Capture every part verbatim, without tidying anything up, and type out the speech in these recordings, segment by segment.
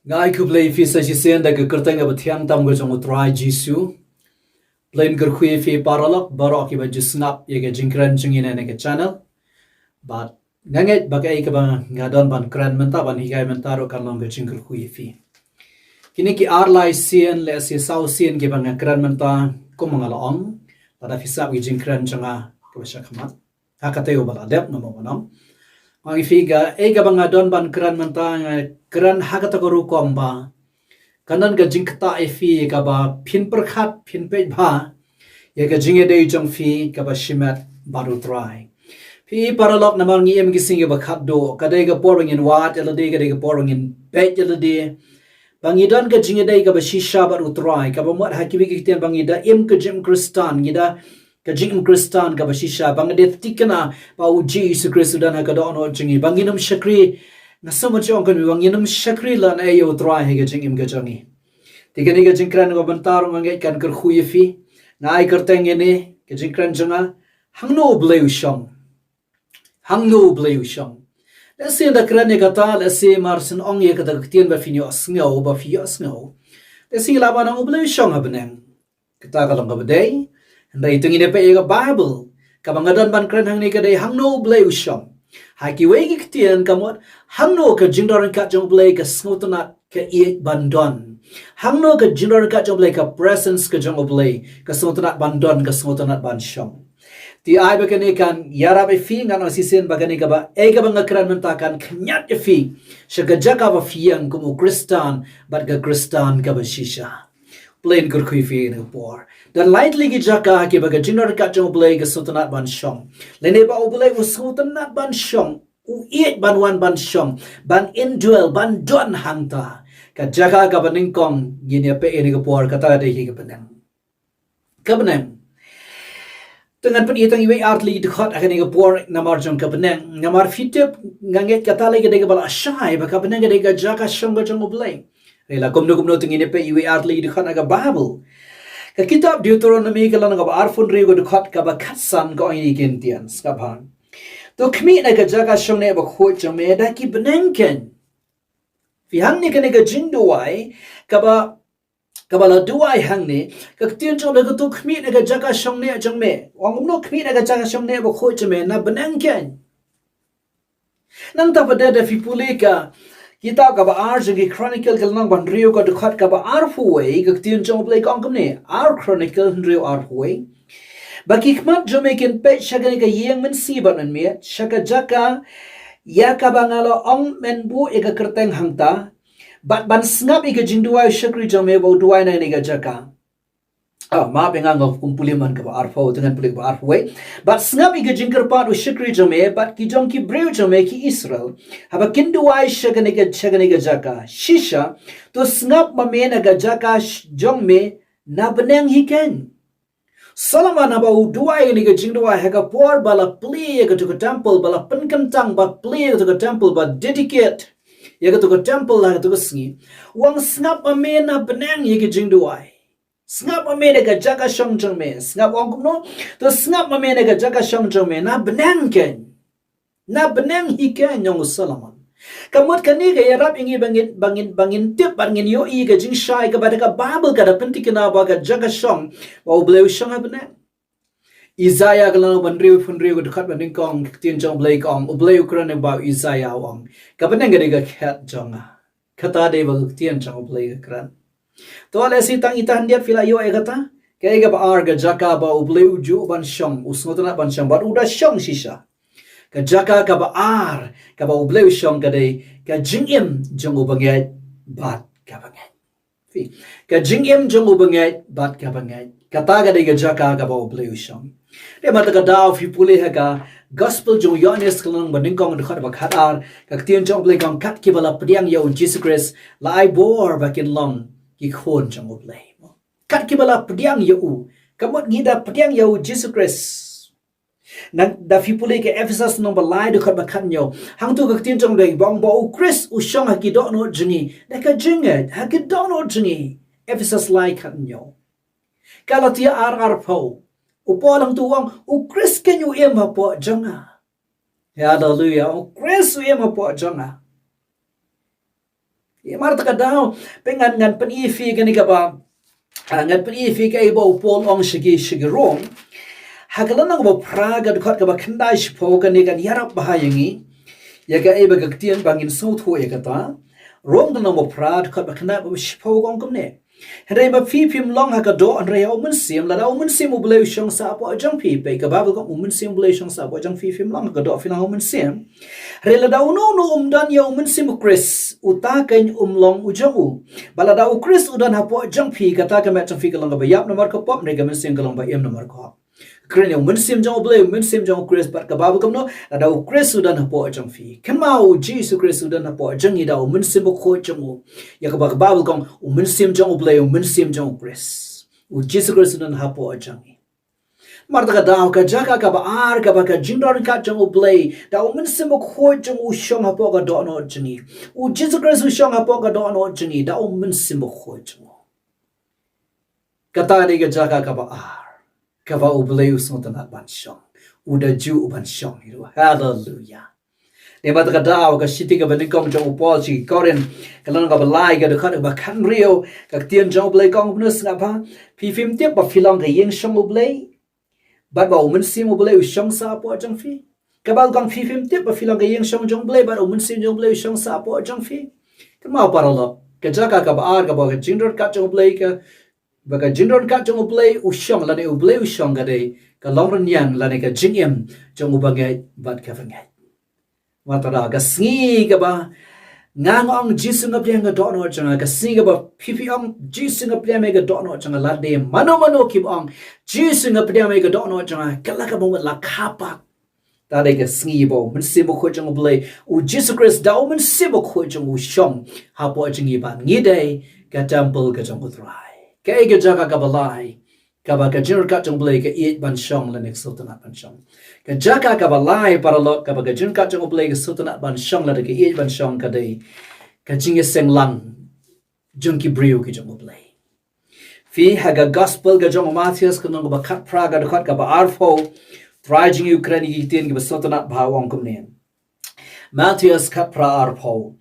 Nga ai khublei ïa phi sa shisien da ka kyrteng kaba thiang tam ka jong U Trai Jisu. Khublei kyrkhu ïa phi paralok baroh kiba ju sngap ïa ka jingkren jong ngi na ka channel. Bad nga ngeit ba kaei kaba nga don ban kren mynta, ban hikai mynta ruh kan long ka jingkyrkhu ïa phi. Kine ki ar lai sien lane saw sien kiba nga kren mynta, kum ma nga la ong, lada phi sngap ïa ka jingkren jong nga kaba sha khmat, ha kata kaba la dep, nga mut ban ong, nga ong ïa phi, kaei kaba nga don ban kren mynta, nga kren ha kata ka rukom ba kan don ka jingktah ïa phi, kaba phin pyrkhat, phin peit bha ïa ka jingïadei jong phi kaba shimet bad U Trai. Phi paralok, namar ngi im ki sngi kiba khatduh, ka dei ka por ba ngin wad ïa lade, ka dei ka por ba ngin peit ïa lade, ba ngi don ka jingïadei kaba shisha bad U Trai, kaba mut ha kiwei ki ktien ba ngi da im ka jingim Khristan, ngi da ka jingim Khristan kaba shisha, ba ngi da thikna ba U Jisu Khrist u don ha ka dohnud jong ngi, ba ngin ym shakri, nga sngewbha ban ong kane, ba ngin ym shakri lane ïa U Trai ha ka jingim ka jong ngi. Te kane ka jingkren kaba mynta ruh nga ngeit kan kyrkhu ïa phi. Nga ai kyrteng ïa kane ka jingkren jong nga, Hangno U Blei U Shong. Hangno U Blei U Shong. Lehse ynda kren ïa kata, lehse mar shen ong ïa kata ka ktien ba phin ïohsngew, ba phi ïohsngew, lehse ngi lah ban ong U Blei u shong ha bneng. Kata ka long kaba dei. Hynrei to ngin ïa peit ïa ka Baibl. Kaba nga don ban kren hangne ka dei, Hangno U Blei U Shong. Ha kiwei ki ktien ka mut, hangno ka jingdon ryngkat jong U Blei ka sngewtynnat ka ïeit ban don. Hangno ka jingdon ryngkat jong U Blei, ka presence ka jong U Blei ka sngewtynnat ban don, ka sngewtynnat ban shong. Te ai ba kane kan ïarap ïa phi, ngan ong shisien ba kane kaba, eh, kaba nga kren mynta kan khñiat ïa phi sha ka jaka ba phi ïeng kum u Khristan bad ka Khristan kaba shisha. Khublei kyrkhu ïa phi ha kane ka por. Don lai tylli ki jaka kiba ka jingdon ryngkat jong U Blei ka sngewtynnat ban shong, lane ba U Blei u sngewtynnat ban shong, u ïeit ban wan ban shong, ban indwell, ban don hangta. Ka jaka kaba nyngkong ngin ïa peit ha kane ka por, kata ka dei ka bneng. Ka bneng. Te ngan pyni tang iwei ar tylli ki dkhot ha kane ka por namar jong ka bneng. Namar phi tip, nga ngeit kata lei ka dei kaba la shai, ba ka bneng ka dei ka jaka shong ka jong U Blei. Hynrei la kumno kumno, to ngin ïa peit iwei ar tylli ki dkhot na ka Baibl. Ka kitab Deuteronomi ka lynnong kaba arphew hynriew ka dkhot kaba khatsan ka ong ïa kine ki ktien, sngap bha. To khmih na ka jaka shong neh bakhuid jong me da ki bneng keiñ. Phi, hangne kane ka jingduwai kaba, kaba la duwai hangne, ka ktien jong U Blei ka, to khmih na ka jaka shong neh jong me. Ong kumno, khmih na ka jaka shong neh bakhuid jong me, na bneng keiñ. Nangta pat da phi pule ka kitab kaba ar jong ki Chronicle ka lynnong ba hynriew ka dkhot kaba arphew wei, ka ktien jong U Blei ka ong kumne, Ar Chronicle hynriew arphew wei. Ba ki khmat jong me kin peit sha kane ka ïing mynsngi bad mynmiet, sha ka jaka ïa kaba nga la ong men buh ïa ka kyrteng hangta, bad ban sngap ïa ka jingduwai u shakri jong me ba u duwai na kane ka jaka. Ah, map ïa nga, nga kum pule man kaba arphew, te ngan pule kaba arphew wei. Bad sngap ïa ka jingkyrpad u shakri jong me bad ki jong ki briew jong me ki Israel, haba kin duwai sha kane ka, sha kane ka jaka shisha, to sngap ma me na ka jaka sh-, jong me na bneng hi keiñ. Solomon haba u duwai ïa kane ka jingduwai ha ka por ba la plie ïa kato ka temple, ba la pynkyntang ba plie ïa kato ka temple, ba dedicate ïa kato ka temple ha kato ka sngi, u ong, sngap ma me na bneng ïa ka jingduwai. Sngap ma me na ka jaka shong jong me. Sngap, ong kumno? To sngap ma me na ka jaka shong jong me na bneng keiñ. Na bneng hi keiñ, ong u Solomon. Ka mut kane ka ïarap ïa ngi ba ngin, ba ngin, ba ngin tip, ba ngin ïohi ka jingshai kaba da ka Baibl ka da pynthikna ba ka jaka shong ba U Blei u shong ha bneng. Isaiah ka lynnong ba hynriew, hynriew ka dkhot ba nyngkong, ka ktien jong U Blei ka ong, U Blei u kren ïa u Isaiah, u ong, ka bneng ka dei ka khet jong nga. Kata dei ba ka ktien jong U Blei ka kren. To lehse tang ita hyndiat phi la ïoh ïa kata. Kaei kaba ar, ka jaka ba U Blei u ju ban shong, u sngewtynnat ban shong, bad u da shong shisha. Ka jaka kaba ar kaba U Blei u shong ka dei ka jingim jong u bangeit bad ka bangeit. Phi, ka jingim jong u bangeit bad ka bangeit. Kata ka dei ka jaka kaba U Blei u shong. Te mynta ka daw phi pule ha ka Gospel jong u Ïoannis ka lynnong ba nyngkong dkhot ba khatar, ka ktien jong U Blei ka ong, kat kiba la pdiang ïa u Jisu Khrist la ai bor ba kin long ki khun jong U Blei. Kat kiba la pdiang ïa u. Ka mut ngi da pdiang ïa u Jisu Khrist. Nang da phi pule ka Ephesus lynnong ba lai dkhot ba khathynñiew. Hangto ka ktien jong U Blei ba ong ba u Khrist u shong ha ki dohnud jong ngi da ka jingngeit, ha ki dohnud jong ngi. Ephesus lai khathynñiew. Galatia ar arphew. U Paul hangto u ong, u Khrist keiñ u im hapoh jong nga. Haleluia. U Khrist u im hapoh jong nga. Namar kata ka daw, pyngan ngan pyni ïa phi kane kaba, ah, ngan pyni ïa phi kaei ba u Paul u ong sha ki, sha ki Rom. Ha ka lynnong ba phra ka dkhot kaba khyndai shiphew, kane kan ïarap bha ïa ngi ïa kaei ba ka ktien ba ngin sngewthuh ïa kata. Rom ka lynnong ba phra dkhot ba khyndai bad ba shiphew ka ong kumne. Hynrei ma phi phim long ha ka doh hynrei ha u Mynsiem, lada u Mynsiem u Blei u shong sah hapoh jong phi. Peit, ka Baibl ka ong u Mynsiem u Blei u shong sah hapoh jong phi, phim long ha ka doh, phi long ha u Mynsiem. Hynrei lada uno uno um don ïa u Mynsiem u Khrist, uta keiñ um long u jong u. Bad lada u Khrist u don hapoh jong phi, kata ka met jong phi ka long kaba ïap namar ka pop, hynrei ka mynsiem ka long ba im namar ka hok. Kren ïa u Mynsiem jong u Blei, u Mynsiem jong u Khrist, bad ka Baibl kumno, lada u Khrist u don hapoh jong phi. Kynmaw, u Jisu Khrist u don hapoh jong ngi da u Mynsiem Bakhuid jong u. Ïa kaba ka Baibl ka ong, u Mynsiem jong u Blei, u Mynsiem jong u Khrist. U Jisu Khrist u don hapoh jong ngi. Namar kata ka daw, ka jaka kaba ar, kaba ka jingdon ryngkat jong u Blei, da u Mynsiem Bakhuid jong u shong hapoh ka dohnud jong ngi. U Jisu Khrist u shong hapoh ka dohnud jong ngi, da u Mynsiem Bakhuid jong u. Kata dei ka jaka kaba ar, kaba u Blei u sngewtynnat ban shong. U da juh ban shong hi ruh. Haleluia. Namar kata ka daw, ka shithi kaba nyngkong jong u Paul sha ki Korinth, ka lynnong kaba lai, ka dkhot kaba khathynriew, ka ktien jong u Blei ka ong kumne, sngap bha. Phi phim tip ba phi long ka ïing shong u Blei, bad ba u Mynsiem u Blei u shong sah hapoh jong phi? Ka Baibl ka ong, phi phim tip ba phi long ka ïing shong jong u Blei, bad u Mynsiem jong u Blei u shong sah hapoh jong phi? Kynmaw paralok, ka jaka kaba ar, kaba ka jingdon ryngkat jong u Blei, kaba ka jingdon ryngkat jong u Blei u shong, lane u Blei u shong, ka dei ka longrynïeng lane ka jingim jong u bangeit bad ka bangeit. Namar kata ka sngi kaba nga ong, Jisu, nga pdiang ïa ka dohnud jong nga, ka sngi kaba phi phi ong, Jisu, nga pdiang ïa ka dohnud jong nga, lada mano mano kim ong, Jisu, nga pdiang ïa ka dohnud jong nga, ka la kaba mut la kha pat. Kata dei ka sngi ba u Mynsiem Bakhuid jong u Blei, u Jisu Khrist da u Mynsiem Bakhuid jong u shong hapoh jong ngi, bad ngi dei ka templ ka jong u Trai. Kaei ka jaka kaba lai, kaba ka jingryngkat jong u Blei ka ïeit ban shong lane ka sngewtynnat ban shong? Ka jaka kaba lai, paralok, kaba ka jingryngkat jong u Blei ka sngewtynnat ban shong lane ka ïeit ban shong, ka dei ka jingïaseng lang jong ki briew ki jong u Blei. Phi, ha ka Gospel ka jong u Mathaios, ka lynnong kaba khatphra, ka dkhot kaba arphew, Trai jong ngi u kren ïa ki ktien kiba sngewtynnat bha, u ong kumne. Mathaios khatphra, arphew.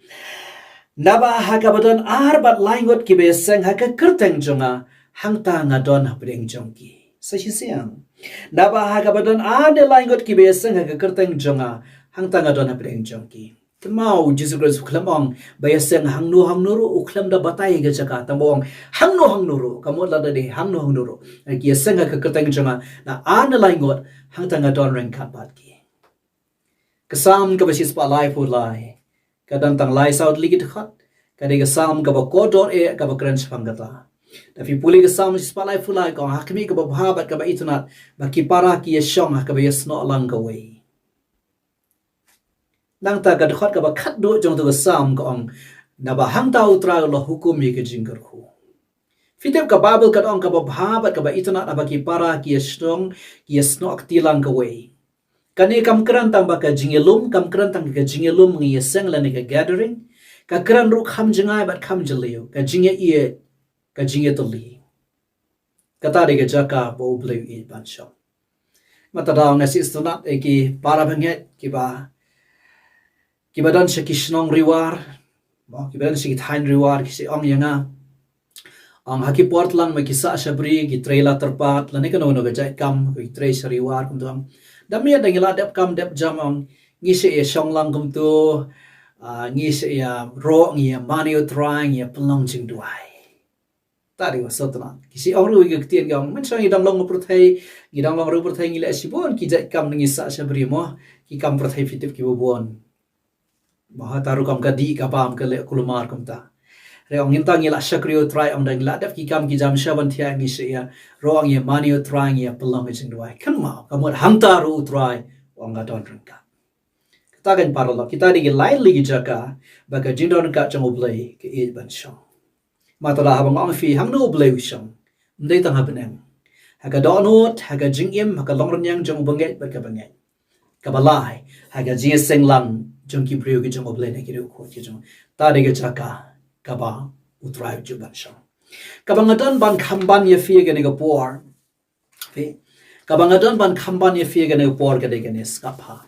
Naba ha kaba don ar bad lai ngut kiba ïaseng ha ka kyrteng jong nga, hangta nga don hapdeng jong ki. Sa shisien. Naba ha kaba don ar ne lai ngut kiba ïaseng ha ka kyrteng jong nga, hangta nga don hapdeng jong ki. Kynmaw, u Jisu Khrist u khlem ong ba ïaseng hangno hangno ruh, u khlem da batai ka jaka, tang ba u ong hangno hangno ruh, ka mut lada dei hangno hangno ruh, ki ïaseng ha ka kyrteng jong nga, na ar ne lai ngut, hangta nga don ryngkat bad ki. Ka Salm kaba shispah laiphew lai, ka don tang lai saw tylli ki dkhot, ka dei ka Salm kaba kordor eh, kaba kren shaphang kata. Da phi pule ka Salm shispah laiphew lai, ka ong, ha khmih, kaba bha bad kaba itynnat ba ki para ki ïashong ha kaba ïasnoh lang kawei. Nangta ka dkhot kaba khatduh jong uta u Salm ka ong, naba hangta u Trai u la hukum ïa ka jingkyrkhu. Phi tip, ka Baibl ka ong kaba bha bad kaba itynnat haba ki para ki ïashong, ki ïasnoh kti lang kawei. Kane kam kren tang ba ka jingïalum, kam kren tang ka jingïalum ngi ïaseng lane ka gathering. Ka kren ruh kham jngai bad kham jylliew, ka jingïaieit, ka jingïatylli. Kata dei ka jaka ba U Blei u ïeit ban shong. Mynta da nga sngewtynnat ïa ki para bangeit kiba, kiba don sha ki shnong riwar, mo, kiba don sha ki thaiñ riwar, ki sa ong ïa nga, ong, ha ki por tlang ma ki sah shabri, ki trei la tyrpad, lane kano kano ka jait kam, ki trei sha riwar kumta. Da miet da ngi la dep kam dep jam, ong, ngi sa ïa shong lang kumta, ah, ngi sa ïa roh, ngi ïa mane U Trai, ngi ïa pynlong jingduwai. Kata dei ba sngewtynnat. Ki sa ong ruh ïa ka ktien, ki ong, mynshuwa ngi dang long ha pyrthei, ngi dang long ha pyrthei, ngi leh shibun ki jait kam, ngi sah shabri, mo, ki kam pyrthei phi tip kiba bun. Mo, hata rukom ka dih ka bam ka leh kulmar kumta. Hynrei ong, mynta ngi la shakri U Trai, ong, da ngi la dep ki kam ki jam sha ban thiah, ngi sa ïa roh, ngi ïa mane U Trai, ngi ïa pynlong ka jingduwai. Kynmaw, ka mut hangta ruh U Trai u ong, nga don ryngkat. Kata kan paralok, kita dei ki lai tylli ki jaka ba ka jingdon ryngkat jong U Blei ka ïeit ban shong. Mynta da haba nga ong ïa phi hangno U Blei u shong, ym dei tang ha bneng. Ha ka dohnud, ha ka jingim, ha ka longrynïeng jong u bangeit bad ka bangeit. Kaba lai, ha ka jingïaseng lang jong ki briew ki jong U Blei na ki riewkhuid ki jong. Kata dei ka jaka kaba U Trai u juh ban shong. Kaba nga don ban kham ban ïa phi ha kane ka por. Phi, kaba nga don ban kham ban ïa phi ha kane ka por ka dei kane, sngap bha.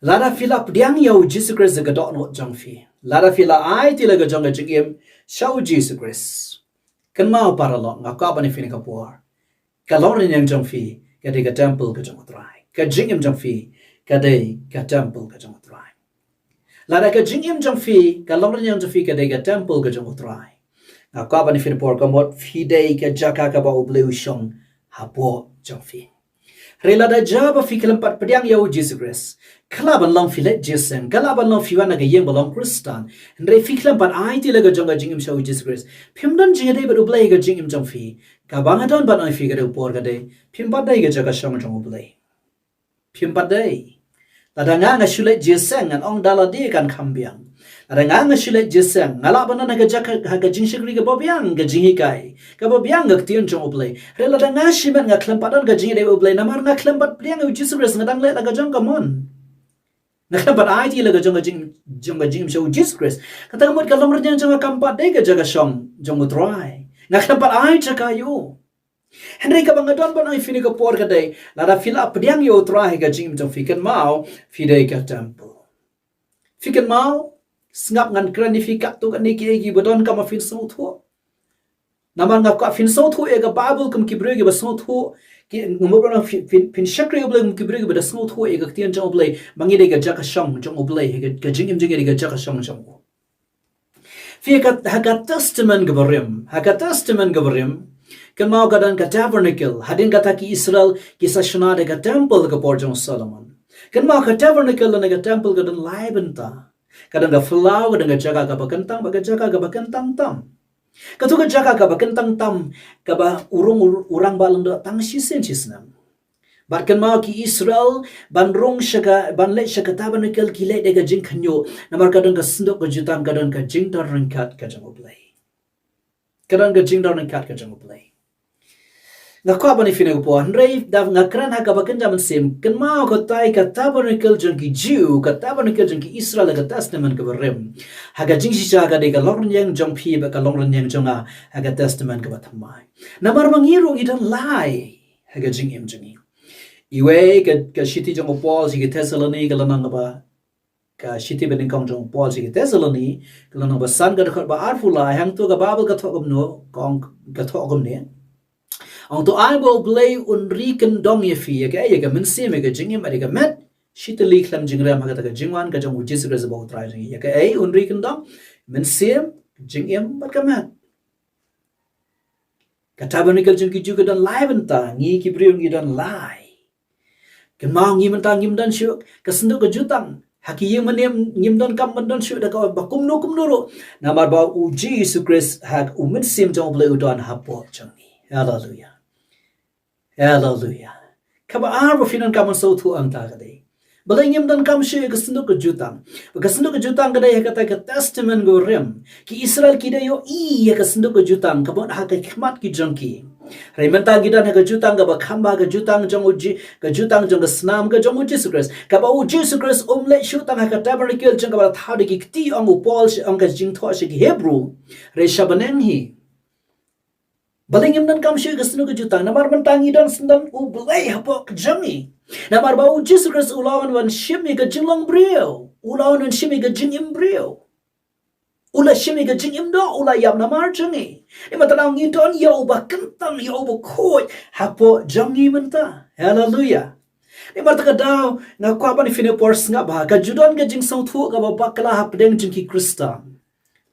Lada phi la pdiang ïa u Jisu Khrist da ka dohnud jong phi, lada phi la aiti la ka jong ka jingim sha u Jisu Khrist, kynmaw paralok, nga kwah ban ïa phi ha kane ka por, ka longrynïeng jong phi ka dei ka temple ka jong u Trai. Ka jingim jong phi ka dei ka temple ka jong u Trai. Lada ka jingim jong phi, ka longrynïeng jong phi ka dei ka temple ka jong u Trai, nga kwah ban ïa phi ha kane ka por, ka mut phi dei ka jaka kaba u Blei u shong hapoh jong phi. Hynrei lada jia ba phi khlem pat pdiang ïa u Jisu Khrist, ka lah ban long phi leit jingïaseng, ka lah ban long phi wan na ka ïing ba long Khristan, hynrei phi khlem pat aiti la ka jong ka jingim sha u Jisu Khrist, phim don jingïadei bad u Blei ha ka jingim jong phi. Kaba nga don ban ong ïa phi ha kane ka por ka dei, phim pat dei ka jaka shong jong u Blei. Phim pat dei. Lada nga nga shu leit jingïaseng, ngan ong da lade kan kham biang. Lada nga nga shu leit jingïaseng, nga lah ban don ha ka jaka, ha ka jingshakri kaba biang, ka jinghikai kaba biang, ka ktien jong u Blei. Hynrei lada nga shimet nga khlem pat don ka jingïadei bad u Blei, namar nga khlem pat pdiang ïa u Jisu Khrist, nga dang leh la ka jong ka mon, nga khlem pat aiti la ka jong ka jing, jong ka jingim sha u Jisu Khrist, kata ka mut ka longrynïeng jong nga kam pat dei ka jaka shong jong u Trai. Nga khlem pat ai jaka ïa u. Hynrei kaba nga don ban ong ïa phi ha kane ka por ka dei, lada phi la pdiang ïa u Trai ha ka jingim jong phi, kynmaw phi dei ka temple. Phi kynmaw, sngap, ngan kren ïa phi katto katne kiei kiei ba don, kynmaw phin sngewthuh. Namar nga kwah phin sngewthuh ïa ka Baibl kum ki briew kiba sngewthuh, ki, nga mut ban ong phin, phin, phin shakri ïa u Blei kum ki briew kiba da sngewthuh ïa ka ktien jong u Blei, ba ngi dei ka jaka shong jong u Blei, ka, ka jingim jong ngi dei ka jaka shong jong u. Phi, ha ka, ha ka Testament kaba rim, ha ka Testament kaba rim, kynmaw ka don ka tabernacle, hadien kata ki Israel ki sa shna da ka temple ha ka por jong Solomon. Kynmaw ka tabernacle lane ka temple ka don lai bynta. Ka don ka phyllaw, ka don ka jaka kaba kyntang, bad ka jaka kaba kyntang tam. Kato ka jaka kaba kyntang tam, kaba u rung u, u rangbah lyngdoh tang shisien shisnem. Bad kynmaw ki Israel ban rung sha ka, ban leit sha ka tabernacle ki leit da ka jingkhynñiuh, namar ka don ka synduk ka jutang, ka don ka jingdon ryngkat ka jong u Blei. Ka don ka jingdon ryngkat ka jong u Blei. Nga kwah ban ïa phi ha kane ka por, hynrei da nga kren ha kaba kynja mynsiem, kynmaw katai ka tabernacle jong ki Jiw, ka tabernacle jong ki Israel ha ka Testament kaba rim, ha ka jingshisha ka dei ka longrynïeng jong phi bad ka longrynïeng jong nga ha ka Testament kaba thymmai. Namar ba ngi ruh ngi don lai ha ka jingim jong ngi. Iwei ka, ka shithi jong u Paul sha ki Thessaloni, ka lynnong kaba, ka shithi banyngkong jong u Paul sha ki Thessaloni, ka lynnong ba san, ka dkhot ba arphew lai, hangto ka Baibl ka thoh kumno, ka ong, ka thoh kumne. Ong, to ai ba u Blei un ri kyndong ïa phi ïa kaei, ïa ka mynsiem, ïa ka jingim, ïa ka met shi tylli khlem jingrem ha kata ka jingwan ka jong u Jisu Khrist ba u Trai jong ngi. Ïa kaei un ri kyndong? Mynsiem, jingim bad ka met. Ka tabernacle jong ki Jiw ka don lai bynta, ngi ki briew ngi don lai. Kynmaw, ngi mynta ngim don shuh ka synduk ka jutang. Ha ki ïing mane ngim donkam ban don shuh da kaba kumno kumno ruh, namar ba u Jisu Khrist ha u Mynsiem jong u Blei u don hapoh jong ngi. Haleluya. Haleluya. Kaba ar ba phin donkam ban sngewthuh hangta ka dei, balei ngim donkam shuh ïa ka synduk ka jutang? Ba ka synduk ka jutang ka dei ha kata ka Testament kaba rim. Ki Israel ki da ïohi ïa ka synduk ka jutang kaba ha ka khmat ki jong ki. Hynrei mynta ngi don ha ka jutang kaba kham bha, ka jutang jong u Ji, ka jutang jong ka snam ka jong u Jisu Khrist, kaba u Jisu Khrist um leit shuh tang ha ka tabernacle jong kaba la thaw da ki kti, ong u Paul, ong ka jingthoh sha ki Hebru, hynrei sha bneng hi. Balei ngim donkam shuh ïa ka synduk ka jutang? Namar mynta ngi don, sngewdon u Blei hapoh ka jong ngi. Namar ba u Jisu Khrist u la wan ban shim ïa ka jinglong briew, u la wan ban shim ïa ka jingim briew. U la shim ïa ka jingim doh, u la ïap namar jong ngi. Namar kata ngi don ïa uba kyntang, ïa uba khuid hapoh jong ngi mynta. Haleluya. Namar kata ka daw nga kwah ban ïa phi ha kane ka por, sngap bha, ka ju don ka jingsngewthuh kaba bakla hapdeng jong ki Khristan.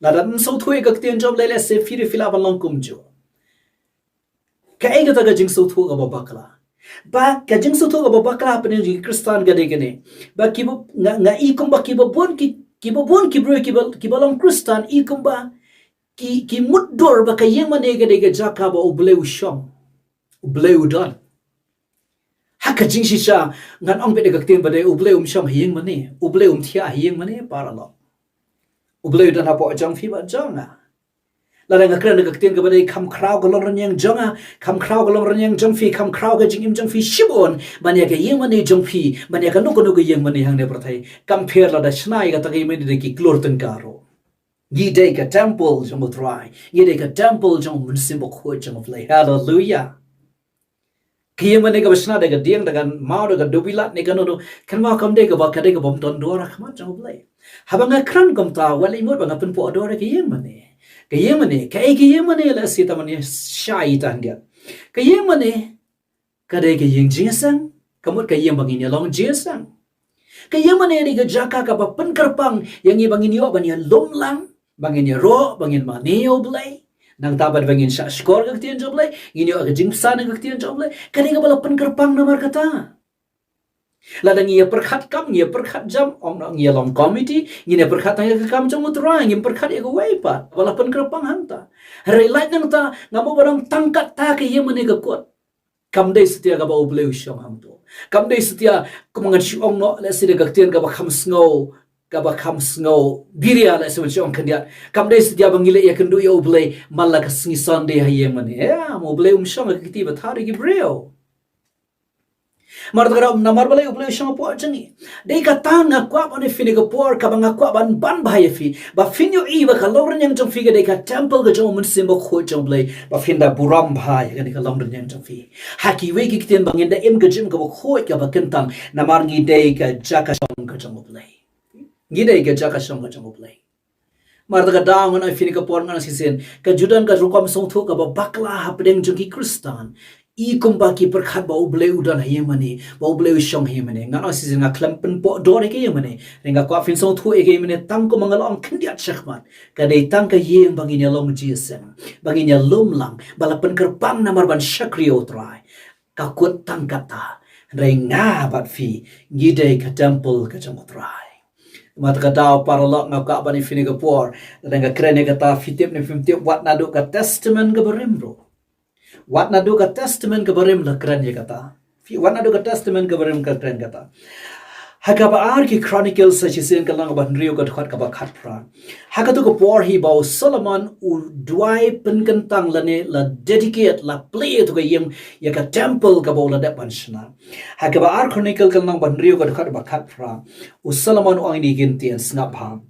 Lada ym sngewthuh ïa ka ktien jong u Blei, lehse phi ruh phi lah ban long kumjuh. Kaei kata ka jingsngewthuh kaba bakla? Ba ka jingsngewthuh kaba bakla hapdeng jong ki Khristan ka dei kane. Ba kiba, nga, nga i kumba kiba bun ki, kiba bun ki briew kiba, kiba long Khristan, i kumba ki, ki mutdur ba ka ïing mane ka dei ka jaka ba u Blei u shong, u Blei u don. Ha ka jingshisha, ngan ong beit da ka ktien ba dei, u Blei um shong ha ïing mane, u Blei um thiah ha ïing mane, paralok. U Blei u don hapoh jong phi bad jong nga. Lada nga kren da ka ktien kaba dei, kham khraw ka longrynïeng jong nga, kham khraw ka longrynïeng jong phi, kham khraw ka jingim jong phi shibun ban ïa ka ïing mane jong phi, ban ïa kano kano ka ïing mane hangne ha pyrthei, compare lada shna ïa kata ka ïing mane da ki klur tyngka ruh. Ngi dei ka temple jong u Trai, ngi dei ka temple jong u Mynsiem Bakhuid jong u Blei. Haleluya. Ka ïing mane kaba shna da ka dieng, da ka maw, da ka dubilat ne kano kano, kynmaw kam dei kaba, ka dei kaba ym don dor ha khmat jong U Blei. Haba nga kren kumta, wat leh mut ba nga pynpoh dor ïa ka ïing mane. Ka ïing mane, kaei ka ïing mane, lehse tang ban ïa shai tang ïa. Ka ïing mane ka dei ka ïing jingïaseng, ka mut ka ïing ba ngin ïa long jingïaseng. Ka ïing mane dei ka jaka kaba pynkyrpang ïa ngi ba ngin ïoh ban ïalum lang, ba ngin ïaroh, ba ngin mane ïa U Blei. Nangta bad ba ngin shahshkor ka ktien jong U Blei, ngin ïoh ka jingpynsah na ka ktien jong U Blei. Ka dei kaba la pynkyrpang namar kata. Lada ngi ïa pyrkhat kam, ngi ïa pyrkhat jam, ong noh ngi ïa long komiti, ngin ïa pyrkhat tang ïa ka kam jong U Trai, ngim pyrkhat ïa kawei pat. Ba la pynkyrpang hangta. Hynrei lait nangta, nga mut ba dang tang katta ka ïing mane ka kut. Kam dei satia kaba U Blei u shong hangto. Kam dei satia, kum ngan shu ong noh, lehse da ka ktien kaba kham sngew, kaba kham sngew biria, lehse ban shu ong khyndiat. Kam dei satia ba ngi leh ïakynduh ïa U Blei man la ka sngi Sunday ha ïing mane. Ïa, ma U Blei um shong ha ki kti ba thaw da ki briew. Namar kata ka daw, namar balei U Blei u shong hapoh jong ngi? Dei kata nga kwah ban ïa phi ha kane ka por, kaba nga kwah ban ban bha ïa phi, ba phin ïohi ba ka longrynieng jong phi ka dei ka temple ka jong U Mynsiem Bakhuid jong U Blei, ba phin da burom bha ïa kane ka longrynieng jong phi. Ha kiwei ki ktien ba ngin da im ka jingim kaba khuid kaba kyntang, namar ngi dei ka jaka shong ka jong U Blei. Ngi dei ka jaka shong ka jong U Blei. Namar kata ka daw ngan ong ïa phi ha kane ka por, ngan ong shisien, ka ju don ka rukom sngewthuh kaba bakla hapdeng jong ki Khristan. I kumba ki pyrkhat ba U Blei u don ha ïing mane, ba U Blei u shong ha ïing mane. Ngan ong shisien, nga khlem pynpoh dor ïa ka ïing mane. Hynrei nga kwah phin sngewthuh ïa ka ïing mane tang kumba nga la ong khyndiat shakhmat. Ka dei tang ka ïing ba ngin ïalong jingïaseng, ba ngin ïalum lang, ba la pynkyrpang namar ban shakri ïa U Trai. Ka kut tang kata. Hynrei nga bad phi, ngi dei ka temple ka jong U Trai. Namar kata ka daw, paralok, nga kwah ban ïa phi ha kane ka por, lada nga kren ïa kata, phi tip ne phim tip, wat naduh ka Testament kaba rim ruh. Wat naduh ka Testament kaba rim la kren ïa kata. Phi, wat naduh ka Testament kaba rim ka kren kata. Ha kaba ar ki Chronicles, sa shisien ka lynnong ba hynriew, ka dkhot kaba khatphra. Ha kato ka por hi ba u Solomon u duwai pynkyntang lane la dedicate, la plie ïa kato ka ïing, ïa ka temple kaba u la dep ban shna. Ha kaba ar Chronicle ka lynnong ba hynriew, ka dkhot ba khatphra, u Solomon u ong ïa kine ki ktien, sngap bha.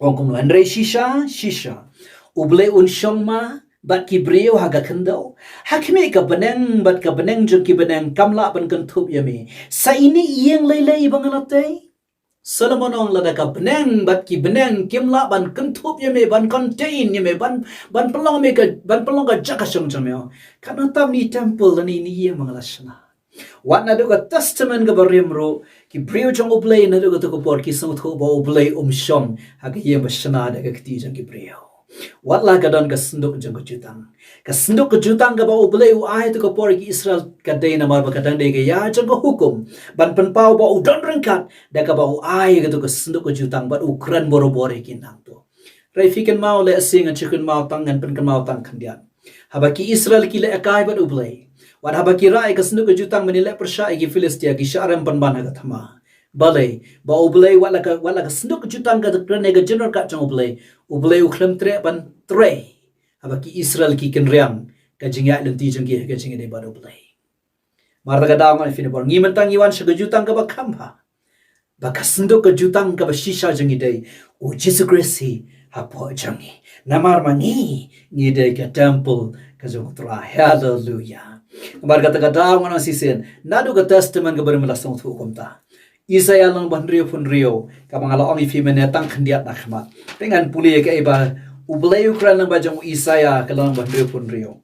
U ong kumno: Hynrei shisha, shisha, U Blei un shong ma bad ki briew ha ka khyndew? Ha khmih, ka bneng bad ka bneng jong ki bneng kam lah ban kynthup ïa me. Sa ine i ïing lei lei ba nga la tei? Solomon u ong, lada ka bneng bad ki bneng kim lah ban kynthup ïa me, ban contain ïa me, ban, ban pynlong me ka, ban pynlong ka jaka shong jong me, katno tam ine i temple lane ine i ïing ba nga la shna. Wat naduh ka Testament kaba rim ruh, ki briew jong U Blei naduh kato ka por ki sngewthuh ba U Blei um shong ha ka ïing ba shna da ka kti jong ki briew. Wat la ka don ka synduk jong ka jutang. Ka synduk ka jutang kaba U Blei u ai ha kato ka por ïa ki Israel, ka dei namar ba ka dang dei ka ïa jong ka hukum ban pynpaw ba u don ryngkat, da kaba u ai ïa kato ka synduk ka jutang bad u kren barabor ïa ki nangto. Hynrei phi kynmaw, lehse ngan shu kynmaw tang, ngan pynkynmaw tang khyndiat. Haba ki Israel ki lehkai bad U Blei, wat haba ki rah ïa ka synduk ka jutang ban ïaleh pyrshah ïa ki Philistia, ki shah rem pynban ha ka thma. Balei? Ba U Blei, wat la ka, wat la ka synduk ka jutang ka kren ïa ka jingryngkat jong U Blei, U Blei u khlem treh ban trei haba ki Israel ki kynriang ka jingïaid lynti jong ki ha ka jingïadei bad U Blei. Namar kata ka daw, nga ong ïa phi ha kane ka por, ngi mynta ngi wan sha ka jutang kaba kham bha. Ba ka synduk ka jutang kaba shisha jong ngi dei U Jisu Khrist hi hapoh jong ngi. Namar ma ngi, ngi dei ka temple ka jong U Trai. Haleluia. Namar kata ka daw, ngan ong shisien, naduh ka Testament kaba rim la sngewthuh kumta. Isaïah lynnong ba hynriewphew hynriew, kaba nga la ong ïa phi mynne tang khyndiat na khmat. Te ngan pule ïa kaei ba U Blei u kren lyngba jong u Isaïah, ka lynnong ba hynriewphew hynriew.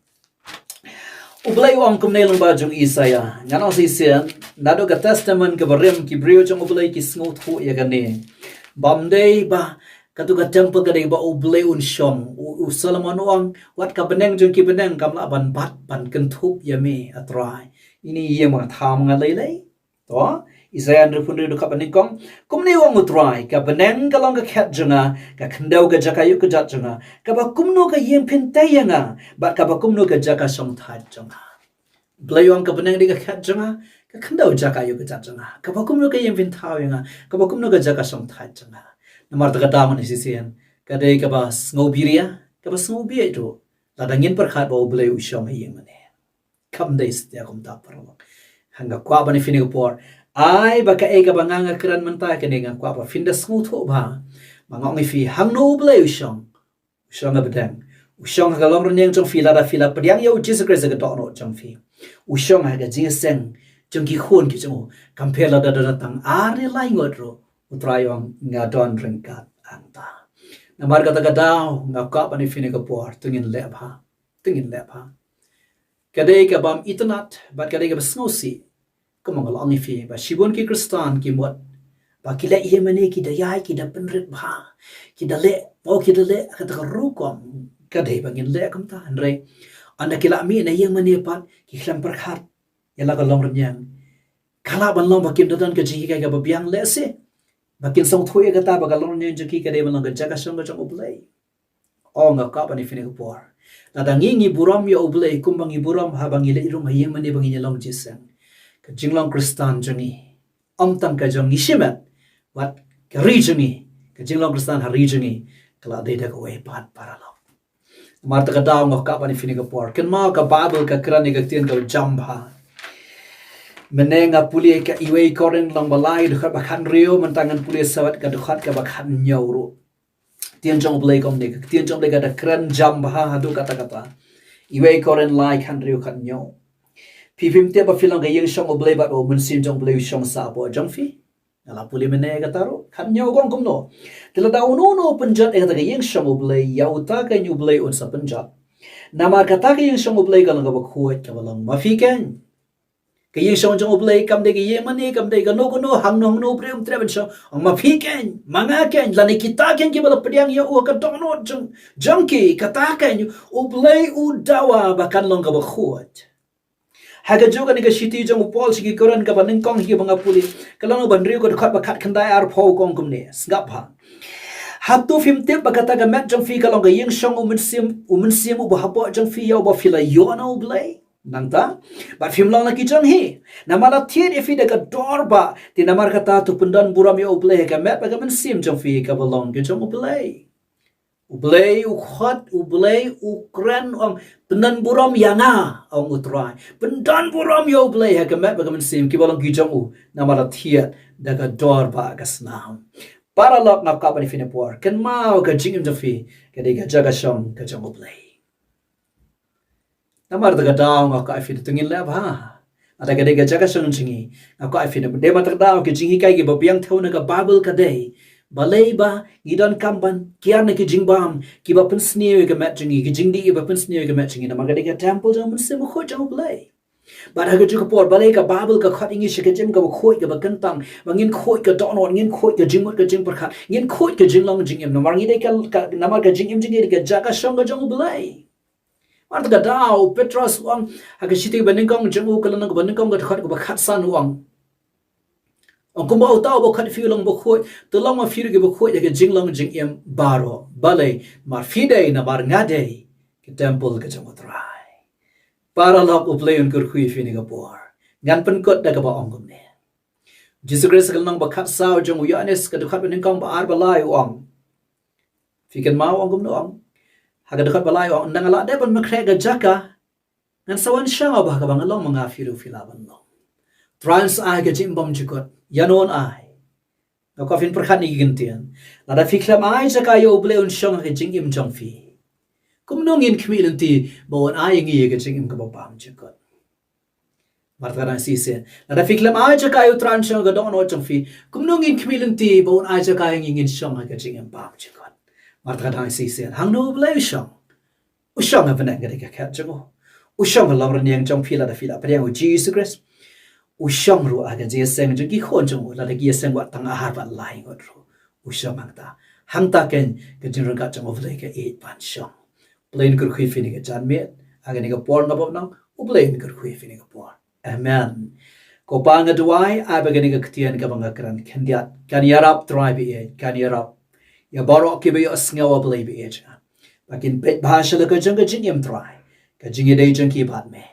U Blei u ong kumne lyngba jong u Isaïah. Ngan ong shisien, naduh ka Testament kaba rim, ki briew jong U Blei ki sngewthuh ïa kane. Bym dei ba kato ka temple ka dei ba U Blei un shong. U, u Solomon u ong, wat ka bneng jong ki bneng kam lah ban bat ban kynthup ïa me, A Trai. Ine i ïing ba nga thaw ma nga lei lei. To, Isaïah hynriewphew hynriew, dkhot ba nyngkong. Kumne u ong U Trai: Ka bneng ka long ka khet jong nga, ka khyndew ka jaka ïuh kjat jong nga. Kaba kumno ka ïing phin tei ïa nga, bad kaba kumno ka jaka shongthait jong nga? Blei u ong, ka bneng dei ka khet jong nga, ka khyndew jaka ïuh kjat jong nga. Kaba kumno ka ïing phin thaw ïa nga, kaba kumno ka jaka shongthait jong nga? Namar kata ka daw, ngan ong shisien, ka dei kaba sngew biria, kaba sngew bieit ruh, lada ngin pyrkhat ba U Blei u shong ha ïing mane. Kam dei satia kumta, paralok. Hynrei nga kwah ban ïa phi ha kane ka por, ai ba kaei kaba nga nga kren mynta kane, nga kwah ba phin da sngewthuh bha. Ba nga ong ïa phi, hangno U Blei u shong? U shong ha bneng. U shong ha ka long rynïeng jong phi lada phi la pdiang ïa u Jisu Khrist ha ka dohnud jong phi. U shong ha ka jingïaseng jong ki khun ki jong u. Kam pher lada don tang ar ne lai ngut ruh, U Trai u ong nga don ryngkat hangta. Namar kata ka daw nga kwah ban ïa phi ha kane ka por, to ngin leh bha. To ngin leh bha. Ka dei ka bym itynnad bad ka dei kaba sngewsih. Kumba nga la ong ïa phi ba shibun ki Khristan ki mut ba ki leh ïingmane, ki da ïai, ki da pynrit bha, ki da leh, oh, ki da leh kata ka rukom. Ka dei ba ngin leh kumta, hynrei ynda ki la mih na ïingmane pat ki khlem pyrkhat ïa la ka long rynïeng. Ka lah ban long ba kim da don ka jinghikai kaba biang lehse, ba kin sngewthuh ïa kata ba ka long rynïeng jong ki ka dei ban long ka jaka shong ka jong U Blei. Oh, nga kwah ban ïa phi ha kane ka por, lada ngi ngi burom ïa U Blei kumba ngi burom haba ngi leit rung ha ïingmane ba ngin ïa long jingïaseng, ka jinglong Khristan jong ngi, ym tang ka jong ngi shimet, wat ka ri jong ngi, ka jinglong Khristan ha ri jong ngi ka la dei da kawei pat, paralok. Namar kata ka daw nga kwah ban ïa phi ha kane ka por, kynmaw ka Baibl ka kren ïa ka ktien kaba jam bha. Mynne nga pule ka Iwei Korinth lynnong ba lai, dkhot ba khathynriew, mynta ngan pule sa wat ka dkhot kaba khathynñiew ruh. Ktien jong U Blei kumne, ka ktien jong U Blei ka da kren jam bha haduh katta katta. Iwei Korinth lai, khathynriew, khathynñiew. Phi phim tip ba phi long ka ïingshong U Blei bad ba U Mynsiem jong U Blei u shong sah hapoh jong phi? Nga la pule mynne kata ruh. Khathynñiew ka ong kumno: Te lada uno uno u pynjot ïa kata ka ïingshong U Blei, ïa uta keiñ U Blei un sa pynjot. Namar kata ka ïingshong U Blei ka long kaba khuid, kaba long ma phi keiñ. Ka ïingshong jong U Blei kam dei ka ïingmane, kam dei kano kano, hangno hangno u briew um treh ban shong. Ong ma phi keiñ, ma nga keiñ, lane kita keiñ kiba la pdiang ïa u ha ka dohnud jong, jong ki, kata keiñ U Blei u dawa ba kan long kaba khuid. Ha kajuh kane ka shithi jong u Paul sha ki Korinth kaba nyngkong hi ba nga pule, ka lynnong ba hynriew, ka dkhot ba khatkhyndai arphew, ka ong kumne, sngap bha: Hato phim tip ba kata ka met jong phi ka long ka ïingshong U Mynsiem, U Mynsiem uba hapoh jong phi, ïa uba phi la ïoh na U Blei? Nangta, bad phim long la ki jong hi. Namar la thied ïa phi da ka dor bah, te namar kata to pyndon burom ïa U Blei ha ka met bad ka mynsiem jong phi kaba long ka jong U Blei. U Blei u khot, U Blei u kren, u ong pyndon burom ïa nga, ong U Trai. Pyndon burom ïa U Blei ha ka met bad ka mynsiem kiba long ki jong u, namar la thied da ka dor bah ka snam. Paralok, nga kwah ban ïa phi ha kane ka por, kynmaw ka jingim jong phi ka dei ka jaka shong ka jong U Blei. Namar kata ka daw nga kwah ïa phi, to ngin leh bha. Lada ka dei ka jaka shong jong ngi, nga kwah ïa phi, namar kata ka daw ki jinghikai kiba biang thew na ka Baibl ka dei, balei ba ngi donkam ban kiar na ki jingbam kiba pynsniew ïa ka met jong ngi, ki jingdih kiba pynsniew ïa ka met jong ngi, namar ka dei ka templ jong U Mynsiem Bakhuid jong U Blei. Bad ha kajuh ka por, balei ka Baibl ka khot ïa ngi sha ka jingim kaba khuid, kaba kyntang, ba ngin khuid ka dohnud, ngin khuid ka jingmut ka jingpyrkhat, ngin khuid ka jinglong jingim, namar ngi dei ka, ka, namar ka jingim jong ngi dei ka jaka shong ka jong U Blei. Namar kata ka daw u Petros u ong ha ka shithi ba nyngkong jong u, ka lynnong ba nyngkong, ka dkhot kaba khatsan, u ong, ong kumba uta uba khot ïa phi u long bakhuid, to long ma phi ruh ki bakhuid ha ka jinglong jingim baroh. Balei? Namar phi dei, namar nga dei ka templ ka jong U Trai. Paralok, U Blei un kyrkhu ïa phi ha kane ka por. Ngan pynkut da kaba ong kumne. Jisu Khrist ha ka lynnong ba khatsaw jong u Ïoannis, ka dkhot ba nyngkong, ba ar, ba lai, u ong. Phi kynmaw u ong kumno u ong? Ha ka dkhot ba lai u ong, ynda nga lah dep ban pynkhreh ka jaka, ngan sa wan shaw bha, kaba nga long ma nga, phi ruh phi lah ban long. Trai un sa ai ka jingim bymjukut. Ïano un ai? Nga kwah phin pyrkhat ïa ki kyntien. Lada phi khlem ai jaka ïa U Blei un shong ha ka jingim jong phi, kumno ngin khmih lynti ba un ai ïa ngi ïa ka jingim kaba bymjukut? Namar kata ka daw shisien, lada phi khlem ai jaka ïa U Trai un shong ha ka dohnud jong phi, kumno ngin khmih lynti ba un ai jaka ïa ngi ngin shong ha ka jingim bymjukut? Namar kata ka daw shisien, hangno U Blei u shong? U shong ha bneng, ka dei ka khet jong u. U shong ha ka long rynïeng jong phi lada phi la pdiang ïa u Jisu Khrist. U shong ruh ha ka jingïaseng jong ki khun jong u, lada ki ïaseng wat tang ar bad lai ngut ruh, u shong hangta. Hangta keiñ ka jingryngkat jong U Blei ka ïeit ban shong. U Blei un kyrkhu ïa phi ha kane ka janmiet, ha kane ka por, nga bym nang, U Blei un kyrkhu ïa phi ha kane ka por. Amen. Ko Pa, nga duwai, ai ba kane ka ktien kaba nga kren khyndiat kan ïarap, Trai ba ïeit, kan ïarap ïa baroh kiba ïohsngew, A Blei ba ïeit, ba kin peit bha sha la ka jong ka jingim, Trai, ka jingïadei jong ki bad me.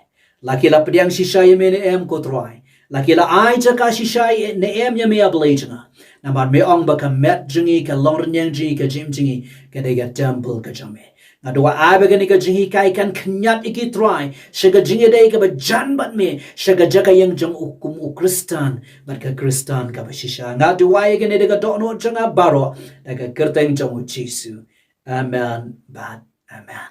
La ki la pdiang shisha ïa me ne em, ko Trai? La ki la ai jaka shisha ne em ïa me, A Blei jong nga? Namar me ong ba ka met jong ngi, ka long rynïeng jong ngi, ka jingim jong ngi ka dei ka templ ka jong me. Nga duwai, ai ba kane ka jinghikai kan khñiat ïa ki, Trai, sha ka jingïadei kaba jan bad me, sha ka jaka ïeng jong u kum u Khristan bad ka Khristan kaba shisha. Nga duwai ïa kane da ka dohnud jong nga baroh, da ka kyrteng jong u Jisu. Amen bad amen.